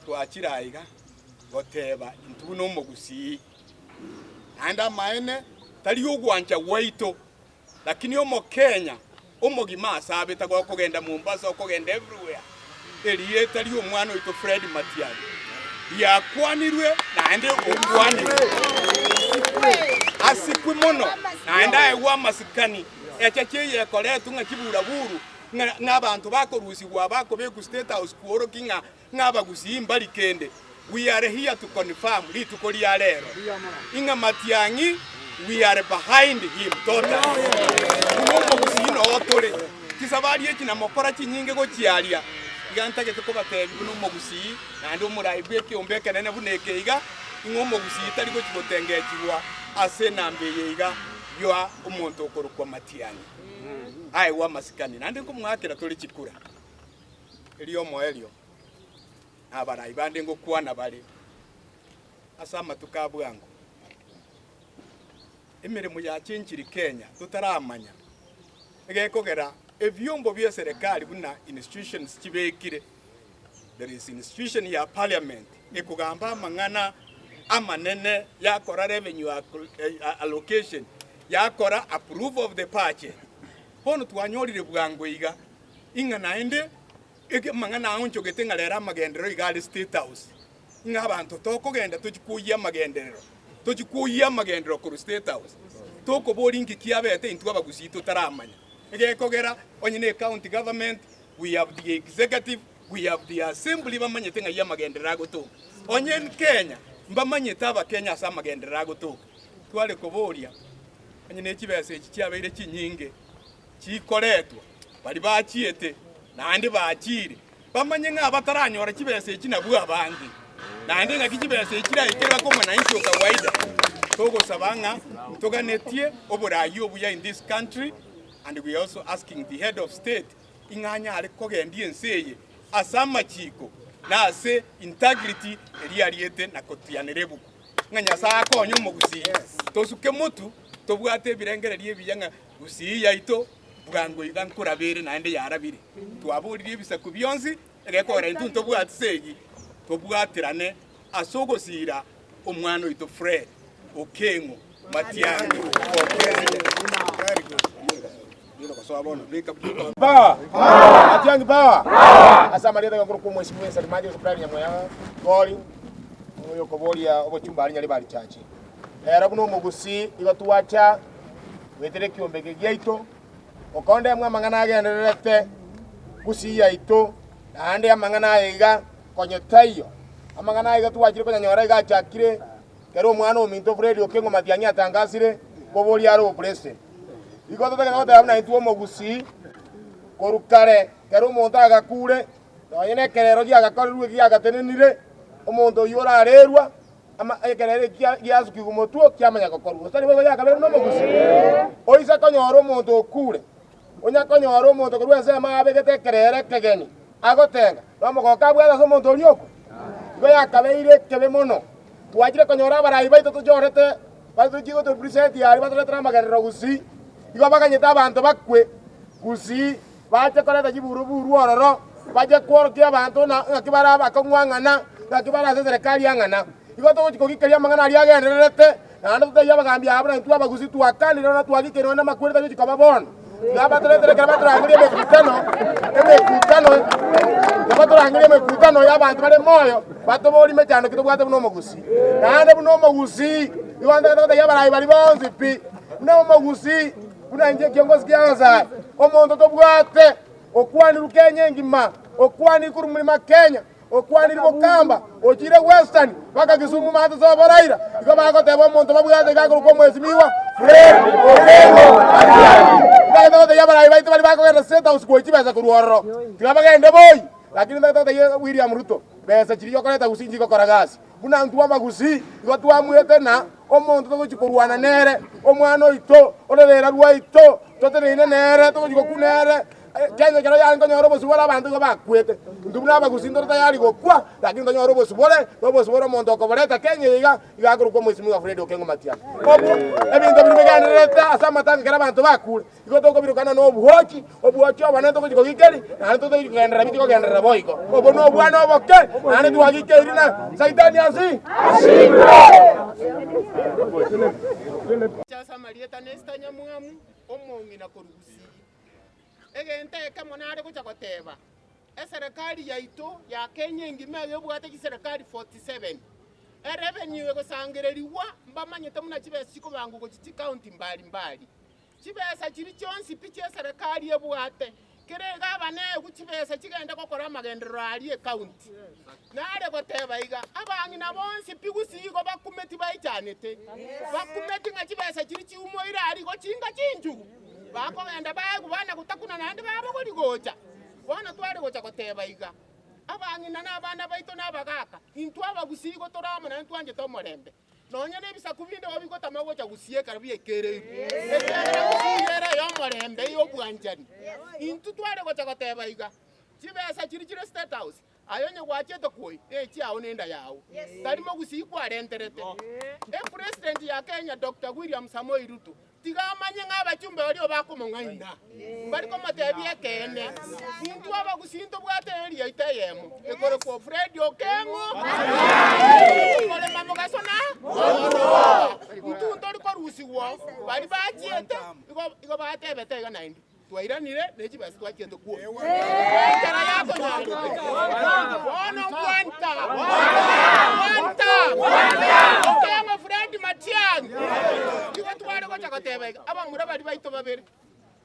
Twachire aiga goteba intwe buna omogusii, naende amaene tari ogwancha gwaito, lakini omokenya omogima ase abete gokogenda Mombasa okogenda everywhere, erieta ri'omwana oito Fred Matiang'i riakwanirwe naende okwanirwe. Asikwe mono naende aegwe amasikani. Echeche eye ekoretwe ng'a chiburaburu ng'a abanto bakorusigwa bakobekwa State House kworokia ng'a ng'a abagusii mbari kende. We are here to confirm rituko ria rero ing'a Matiang'i we are behind him totally. Buna omogusii noo tore. Chisabari echi namokora chinyinge gochia aria. Iga ntagete kobatebia buna omogusii naende omorai bw'ekeombe ekenene buna eke iga, ing'a omogusii tari gochi gotengechigwa ase enamba eye iga ya omonto okorokwa Matiang'i. Aegwe amasikani naende nkomoakera tore chikura. Erio omoerio nabarai bande ngokwana bare ase amatuko a bwango. Emeremo yachenchiri Kenya totaramanya, egekogera ebiombo bie serikali buna institutions chibekire, there is institution ya parliament ekogamba amang'ana amanene yakora revenue allocation, yakora approval of the budget. Bono twanyorire bwango iga ing'a naende amang'ana aonchogete ng'a rero amagenderero iga are State House, ng'a abanto tokogenda tochie koyia amagenderero, tochie koyia amagenderero korwa State House, tokoboria inki kiabete intwe abagusii totaramanya. Egekogera onye ne ecounty government, we have the executive, we have the assembly bamanyete ng'ai amagenderero agotoka. Onye Kenya, mbamanyete abakenya ase amagenderero agotoka. Tware koboria onye ne chibesa echi chiabeire chinyinge, chikoretwa, baria bachiete, naende bachiire, bamanye ng'a abataranyora chibesa echi nabwo abange, naende ng'aki chibesa echi chiraikere baka omwananchi o kawaida. Togosaba ng'a ntoganetie oboraai obuya in this country and we are also asking the head of state ing'a anyare kogendia ense eye ase amachiko na ase integrity eria ariete na kotianera ebuku. Ng'a Nyasae akonye omogusii tosuke motu tobwate ebirengererio ebiya ng'a Gusii yaito bwango iga nkorabere naende yarabire. Twaboririe ebisaku bionsi, egekogera intwe ntobwati segi, tobwaterane ase ogosiira omwana oito Fred Okeng'o Matiang'i for president. Power! Matiang'i power! Ase amarieta gakoro kwa omwesimi bwe Salimani Joseph Brian Nyamweya Gori, oyokoboria obochumba aria Nyaribari Church. Ere buna omogusii igo twacha goetera ekiombe eke giaito, okondemwa amang'ana agendererete gusii yaito, naende amang'ana aya iga konya taiyo. Amang'ana aya iga twachire konyanyora iga achakire ekero omwana ominto Fred Okengo Matiang'i atangasire koboria are obopresident. Igo totagete goteba buna intwe omogusii korwa kare ekero omonto agakure, nonye na ekerero giagakorirwe giagatenenire, omonto oyio orarerwa. Ama ekerero ekia giasukigwe motwe kiamanya gokorwa, gose tari boigo yakabere buna omogusi? Oise konyora omonto okure, onya konyora omonto korwa ensemo abegete ekerero ekegeni, agotenga, nomogooko abwate ase omonto oria okwe? Igo yakabeire ekebe mono. Twachire konyora abarai baito tochorete, batochie gotorepresent aria batoretere amagenderero gusii, igo baganyete abanto bakwe gusii, bache koreta chiburuburu ororo, bache kworokia abanto ng'a ng'aki bare abakong'u-ang'ana, ng'aki bare ase eserekari ang'ana. Igo togochia kogikeria amang'ana aria agendererete, naende totebie abagambi aba buna intwe abagusi twakanire na twagikeire nonya namakweri tagochia koba bono. Tiga batoretere ekero batorangeria emekutano, emekutano, tiga batorangerie emekutano y'abanto bare moyo, batoborie mechando ki tobwate buna omogusii. Naende buna omogusii, igo ntagete gotebia abarai baria bonsi pi, buna omogusii, Buna inche ekiongozi kia Nyasae, omonto tobwate, okwanirwe Kenya engima, okwanirwe korwa mlima Kenya, okwanirwe Bokamba, ochire Western, mpaka Kisumu maate sobo Raila, igo bagoteba omonto babwate iga akorokwa omwesimigwa Fred Okengo Matiang'i. Ntagete gotebia abarai baito baria bakogenda State House gochia chibesa korwa ororo, tiga bagende boi, lakini ntagete gotebia William Ruto, besa chiria okoreta gusii nchigokora gasi. Buna intwe abagusii igo twamuete na omonto togochia korwana nere, omwana oito, ororera rwaito, toteneine nere, togochia gokuna ere. Kenya ekero yarenge konyora obosibore abanto igo bakwete. Intwe buna abagusii ntore tayari gokwa, lakini tonyore obosibore, na obosibore omonto okoboreta Kenya eye iga, iga akorokwa Omwesimigwa Fred Okengo Matiang'i. Obwo ebinto biria bigendererete ase amatanga ekero abanto bakure, igo tokobirokana na obwoki, obwoki obonene togochia kogikeria, naende totochi kogenderera bichi kogenderera boigo. Obwo na obwana oboke, naende twagikeirie na Saitani ase Ase amarieta Nesta Nyamwamu, omong'ina korwa Gusii. Egento ekemo nare gocha goteba, eserekari yaito ya Kenya engima eye ebwate chiserekari 47, erevenue egosangererigwa mbamanyete buna chibesa chikobangwa gochia chicounty mbari mbari. Chibesa chiria chionsi pi chieserekari ebwate, kera egabana eegwe chibesa chigende gokora amagenderero aria ecounty. Nare goteba iga, abang'ina bonsi pi gusii igo bakumeti baichanete, bakumeti ng'a chibesa chiria chiumoire aria igo chinga chinchugu. Bakogenda baegwe bana gotakuna naende babogoria gocha. Bono tware gocha goteba iga, Abang'ina na abana baito na abagaaka, intwe abagusii igo tore amo naende twanchete omorembe. Nonya nebisaku binde igo bigotama gocha gusii ekero biaikereirwe, ekiagera gusii iga ere ey'omorembe, ey'obwanchani. Intwe tware gocha goteba iga, Chibesa chiria chire State House, aye onye gwachete kwoyia, nechiao nenda yao, tari mogusii kwarenterete. Epresident ya Kenya Doctor William Samoei Ruto Tiga amanye ng'a abachumbe baria bakomong'aina mbari komotebia ekeene. Intwe abagusii ntobwate eeri yaito eyemo, ekorokwa Fred Okeng'o, okorema mogaso na oroa. Intwe ntori korusigwa baria bachiete igo igo batebete iga naende. Twairanire ne chibesa twachiete kwoyia. Enchera yakonyarete. Bono gwanta, gwanta, Okeng'o Fred Matiang'i. Igo tware gocha goteba iga, abamura baria baito babere,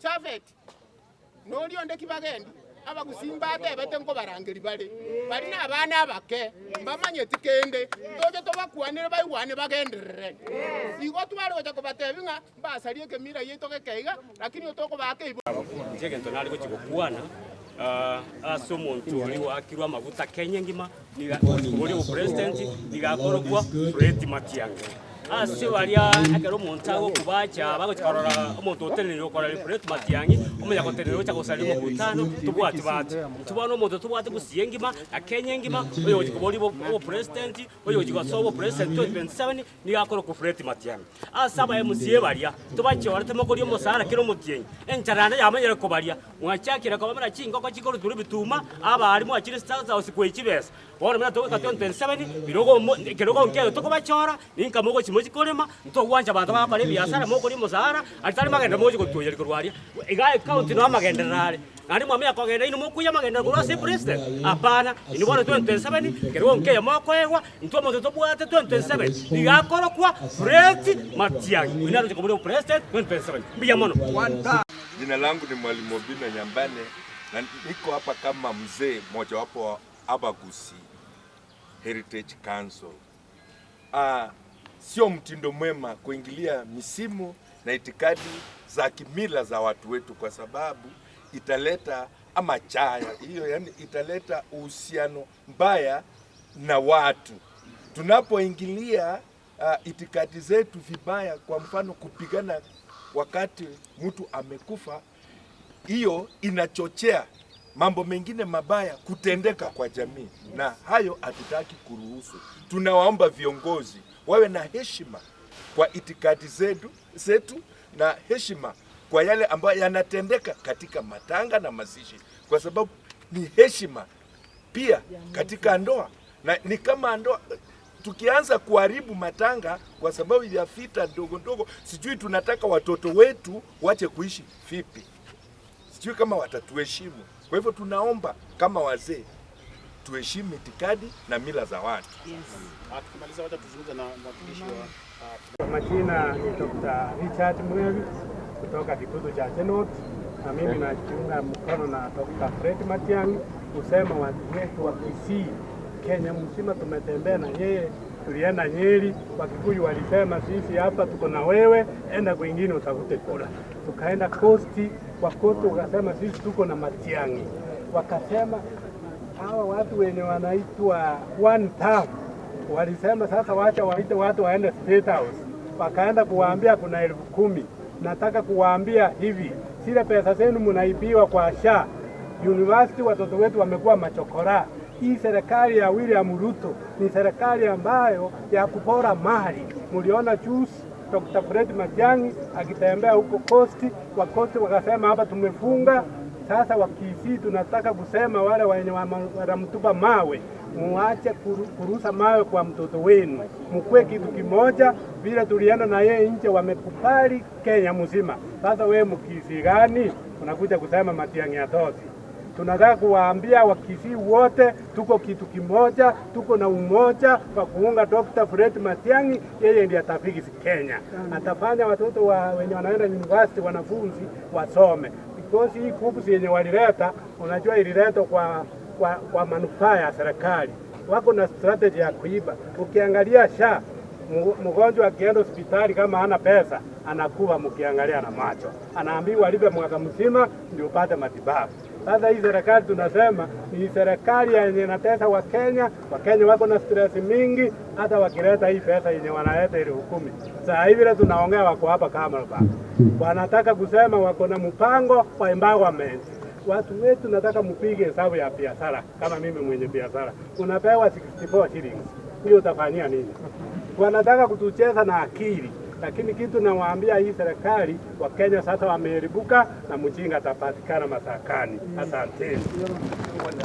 Japhet na oria onde Kibagendi, abagusii mbatebete nkobarangeria bare, baria na abana abake, mbamanyeti kende, toche tobakwanere baigwane bagenderere. Igo tware gocha kobatebia ng'a Mbasarie ekemira giaito geke iga, lakini otokobaaka ibo. Inche egento nare gochia gokwana ase omonto oria oakirwe amaguta Kenya engima, niga oria obopresident, niga akorokwa Fred Matiang'i. Ase baria ekero omonto agokubacha bagochia korora omonto otenenire okora Fred Matiang'i, omanya gotenena ocha gosaria omokutano, tobwati bahati. Intwe bono omonto tobwate gusii engima na Kenya engima, oyogochia koboria obopresident, oyogochia gosoa obopresident 2027, Nigo akorokwa Fred Matiang'i. Ase aba MCA baria tobachorete mokoria omosara kera omotienyi, enchara yane yamenyire kobaria, mwachakire koba buna chingoko chikoruturwa ebituma, abaria mwachire State House koe chibesa. Bono buna togoika 2027, birogo mo ekerogo nkeiyo tokobachora, ninka mogochia mochie korema, ntogwancha abanto bagokora ebiasara mokoria omosara, aria tari magenderero mogochia gotuoyeria korwa aria. Igaa ecounty noo amagenderero are. Naende mwamanya kogenda inwe mokoyia amagenderero korwa ase epresident? Hapana, inwe bono 2027, ekerogo nkeiyo mokoegwa, Intwe omonto tobwate 2027 nigo akorokwa Fred Matiang'i. Oyio naroche koboria obopresident 2027. Mbuya mono. Jina langu ni Mwalimu Obinna Nyambane na niko hapa kama mzee mojawapo wa Abagusii Heritage Council. Ah, sio mtindo mwema kuingilia misimu na itikadi za kimila za watu wetu kwa sababu italeta ama chaya hiyo, yani italeta uhusiano mbaya na watu. Tunapoingilia itikadi zetu vibaya, kwa mfano kupigana wakati mtu amekufa, hiyo inachochea mambo mengine mabaya kutendeka kwa jamii, na hayo hatutaki kuruhusu. Tunawaomba viongozi wawe na heshima kwa itikadi zetu, zetu na heshima kwa yale ambayo yanatendeka katika matanga na mazishi, kwa sababu ni heshima pia katika ndoa, na ni kama ndoa tukianza kuharibu matanga kwa sababu ya vita ndogo ndogo, sijui tunataka watoto wetu wache kuishi vipi? Sijui kama watatuheshimu. Kwa hivyo tunaomba kama wazee tuheshimu itikadi na mila za watu. Tukimaliza wacha tuzungumze na mwakilishi wa Kwa majina ni Dr. Richard Mwevi kutoka Kitutu cha Chenot, na mimi najiunga mkono na Dr. Fred Matiang'i kusema watu wetu wa Kisii Kenya mzima tumetembea na yeye, tulienda Nyeri, Wakikuyu walisema sisi hapa tuko na wewe, enda kwingine utafute kura. Tukaenda Coast, wa Coast wakasema sisi tuko na Matiang'i, wakasema hawa watu wenye wanaitwa one term walisema sasa wacha waite watu waende State House, wakaenda kuwaambia kuna 10,000. Nataka kuwaambia hivi, Zile pesa zenu mnaibiwa kwa SHA. University watoto wetu wamekuwa machokora. Hii serikali ya William Ruto ni serikali ambayo ya kupora mali. Muliona juzi Dr. Fred Matiang'i akitembea huko Coast, wa Coast wakasema hapa tumefunga. Sasa Wakisii tunataka kusema wale wenye wanamtupa mawe muache kurusa mawe kwa mtoto wenu, mkue kitu kimoja. Vile tulienda na yeye nje, wamekubali Kenya mzima. Sasa we Mkisii gani unakuja kusema Matiang'i atosi? Tunataka kuwaambia Wakisii wote tuko kitu kimoja, tuko na umoja wa kuunga Dr. Fred Matiang'i. Yeye ndiye atafix Kenya, atafanya watoto wa wenye wanaenda university wanafunzi wasome, because hii KUCCPS yenye walileta, unajua ililetwa kwa manufaa ya serikali. Wako na strategy ya kuiba. Ukiangalia SHA, mgonjwa akienda hospitali kama hana pesa anakuwa, mkiangalia na macho, anaambiwa alipe mwaka mzima ndio upate matibabu. Sasa hii serikali tunasema ni serikali yenye inatesa Wakenya. Wakenya wako na stress mingi, hata wakileta hii pesa yenye wanaleta 10,000. Sasa hivi vile tunaongea wako hapa kama wanataka kusema wako na mpango wa empowerment. Watu wetu nataka mpige hesabu ya biashara. Kama mimi mwenye biashara, unapewa 64 shillings, hiyo utafanyia nini? Wanataka kutucheza na akili, lakini kitu nawaambia hii serikali, Wakenya sasa wameeribuka na mjinga atapatikana masakani. Asanteni.